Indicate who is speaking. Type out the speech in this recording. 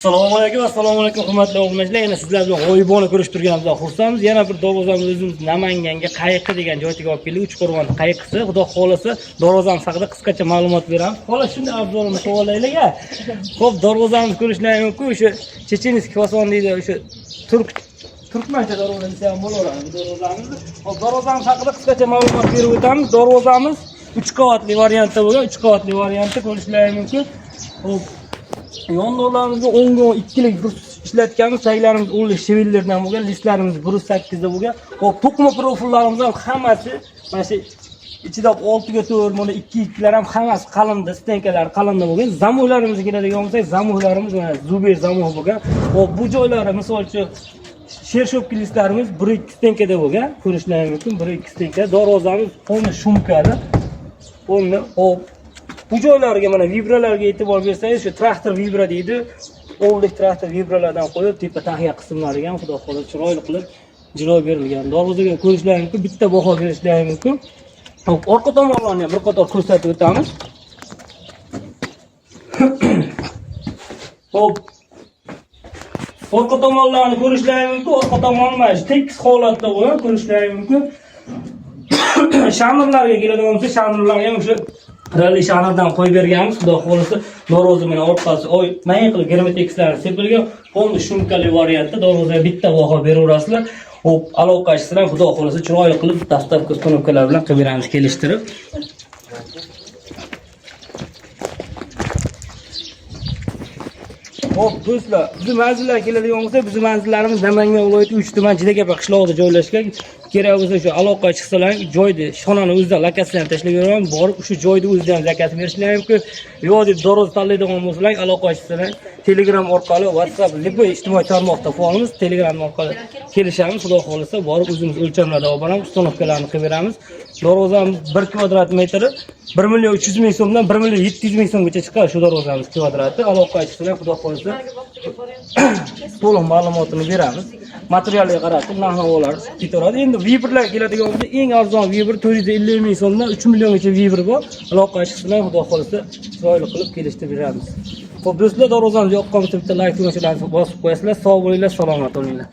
Speaker 1: Assalomu alaykum, assalomu alaykum hurmatli obunachilar. Yana sizlar bilan g'oyibona ko'rishib turganimizdan xursandmiz. Yana bir darvozamiz o'zimiz Namanganga Qayiqi degan joyga olib keldik. Uchqo'rg'on qayiqisi. Xudo xolasa darvozamiz haqida qisqacha ma'lumot beramiz. Xola shunday abzorimiz savolaylik. Xo'p, darvozamiz ko'rishlari mumkin. O'sha чеченский fason deydi, o'sha turkmancha darvoza desa ham bo'laveradi bu darvozamizni. Xo'p, darvozamiz haqida qisqacha ma'lumot berib o'tamiz. Darvozamiz 3 qavatli variantda bo'lgan, 3 qavatli variantda ko'rishlari mumkin. Xo'p, yondo'rlarimizga 10 ga 2lik brus ishlatganmiz. Taglarimiz 10lik shevillerdan bo'lgan, listlarimiz 1.8 da bo'lgan. Xo'p, to'qima profillarimiz ham hammasi mana shu ichida 6 ga 4, mana 2 2lar ham hammasi qalinda, стенка lar qalinda bo'lgan. Zamoylarimizga keladigan bo'lsak, zamoylarimiz mana зубер замок bo'lgan. Xo'p, bu joylari misol uchun шершёпка listlarimiz 1.2 стенка da bo'lgan. Ko'rishlari mumkin, 1.2 стенка. Darvozamiz полный шумка da. Полный, xo'p, bu joylarga mana vibralarga e'tibor bersangiz, shu traktor vibra deydi. O'nlik traktor vibralardan qo'yib, tepa taxya qismlariga ham xudo xohlasa chiroyli qilib jilo berilgan. Darvozaga ko'rishlari mumkin, bitta baho berishlari mumkin. Xo'p, orqa tomonlarni ham bir qator ko'rsatib o'tamiz. Xo'p, orqa tomonlarni ko'rishlari mumkin. Orqa tomoni mana shu tekis holatda bo'lgan, ko'rishlari mumkin. Shanurlarga keladigan bo'lsak, shanurlarga ham o'sha rally shanurdan qo'yib berganmiz. Xudo xohlasa darvoza mana orqasi oy mayin qilib germetekslar sepilgan, полный шумка li variantda darvozaga bitta baho beraverasizlar. Xo'p, aloqachisizlar, xudo xohlasa chiroyli qilib доставка установка lar bilan qilib beramiz kelishtirib. Xo'p, do'stlar, bizni manzillarga keladigan bo'lsak, bizni manzillarimiz Namangan viloyati 3 tuman Jidakapa qishlog'ida joylashgan. Kerak bo'lsa shu aloqa chiqsalar, joyda ishxonani o'zidan lokatsiyani tashlab beraman, borib o'sha joyda o'zidan zakaz berishlari mumkin. Yo'q deb darvoza tanlaydigan bo'lsalar, aloqa chiqsalar, Telegram orqali, WhatsApp, любой ijtimoiy tarmoqda faolmiz, Telegram orqali kelishamiz. Xudo xohlasa borib o'zimiz o'lchamlarda olib boramiz, установка larni qilib beramiz. Darvozamiz 1 kvadrat metri 1 million 300 ming so'mdan 1 million 700 ming so'mgacha chiqadi shu darvozamiz kvadrati. Aloqa chiqsalar, xudo xohlasa to'liq ma'lumotini beramiz. Materialga qarab narx-navolar ketaveradi. Endi vibrlar keladigan bo'lsa, eng arzon vibr 450 ming so'mdan 3 milliongacha vibr bor. Aloqa chiqsalar, xudo xohlasa chiroyli qilib kelishtirib beramiz. Xo'p, do'stlar, darvozamiz yoqqan bo'lsa bitta like tugmachalarini bosib qo'yasizlar. Sog' bo'linglar, salomat bo'linglar.